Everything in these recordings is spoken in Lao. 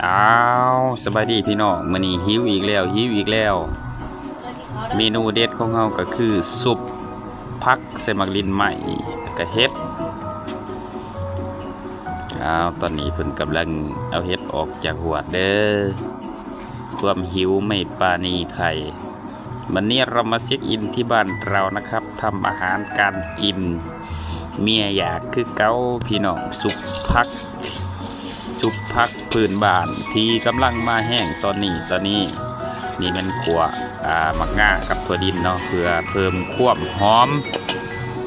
ອ້າວ ສະບາຍດີພີ່ນ້ອງ ມື້ນີ້ຫິວອີກແລ້ວ ຫິວອີກແລ້ວ. ເມນູເດັດຂອງເຮົາກໍຄືຊຸບຜັກໃສ່ໝາກລິ້ນໄມ້ ແລ້ວກໍເຫັດ. ອ້າວ ຕອນນີ້ເພິ່ນກຳລັງເອົາເຫັດອອກຈາກຫວດເດີ້. ຄວາມຫິວໄມ່ປານີໄທ ວັນນີ້ເຮົາມາເຊັກອິນທີ່ບ້ານເຮົານະຄັບ ທຳອາຫານການກິນ ເມຍຢາກຄືເກົ່າພີ່ນ້ອງ. ຊຸບຜັກ ຊຸບຜັກພື້ນບ້ານທີ່ກຳລັງມາແຮງຕອນນີ້ ຕອນນີ້ ນີ້ແມ່ນຂົ້ວ ອ່າ ໝາກງາກັບຖົ່ວດິນເນາະ ເພື່ອເພີ່ມຄວາມຫອມ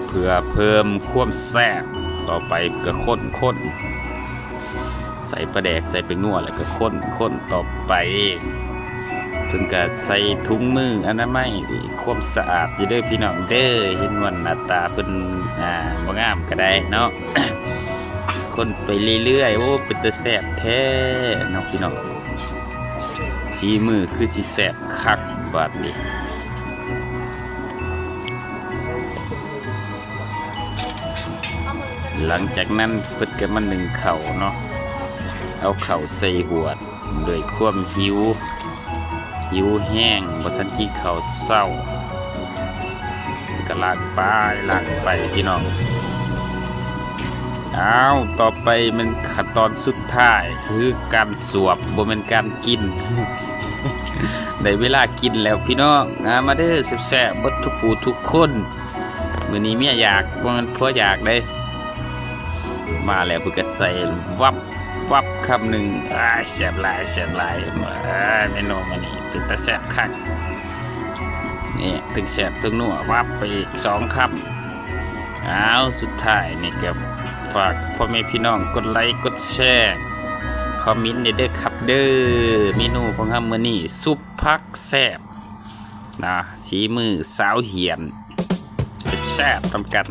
ເພື່ອເພີ່ມຄວາມແຊບ. ຕໍ່ໄປກໍຄົນໆ ໃສ່ປາແດກ ໃສ່ແປ້ງນົວ ແລ້ວກໍຄົນໆຕໍ່ໄປ. ເພິ່ນກໍໃສ່ຖົງມືອະນາໄມ ຄວາມສະອາດຢູ່ເດີ້ພີ່ນ້ອງເດີ້. ເຫັນວ່າໜ້າຕາເພິ່ນ ອ່າ ບໍ່ງາມກໍໄດ້ເນາະ ຄົນໄປເລື້ອຍໆ. ໂອ້ ເປັນຕາແຊບແທ້ເນາະພີ່ນ້ອງ ສີມືຄືຊິແຊບຄັກບາດນີ້. ຫຼັງຈາກນັ້ນເພິ່ນກໍມາໜຶ້ງເຂົ້າເນາະ ເອົາເຂົ້າໃສ່ຫວດ ດ້ວຍຄວາມຫິວ ຫິວແຮງ ບໍ່ທັນກິນເຂົ້າເຊົ້າ ກໍລາກໄປ ລາກໄປພີ່ນ້ອງ. ອ້າວ ຕໍ່ໄປແມ່ນຂັ້ນຕອນສຸດທ້າຍ ຄືການສວບ ບໍ່ແມ່ນການກິນ. ໄດ້ເວລາກິນແລ້ວພີ່ນ້ອງ ມາ ມາເດີ້ ແຊບໆ ເບິດທຸກຜູ້ທຸກຄົນ. ມື້ນີ້ເມຍຢາກ ບໍ່ແມ່ນຜົວຢາກເດ້. ມາແລ້ວເພິ່ນກໍໃສ່ວັບ ວັບ ຄຳໜຶ່ງ. ອ້າຍ ແຊບຫຼາຍ ແຊບຫຼາຍ. ເອີ ເມນູມື້ນີ້ເປັນຕາແຊບຄັກ ນີ້ ທັງແຊບທັງນົວ. ວັບໄປອີກສອງຄຳ. ອ້າວ ສຸດທ້າຍນີ້ກໍຝາກພໍ່ແມ່ພີ່ນ້ອງກົດໄລກົດແຊ ຄອມເມັນແດ່ເດີ້ຄັບເດີ້. ເມນູຂອງເຮົາມື້ນີ້ ຊຸບຜັກແຊບນະ ສີມືສາວຫຽນ ແຊບໆນຳກັນ.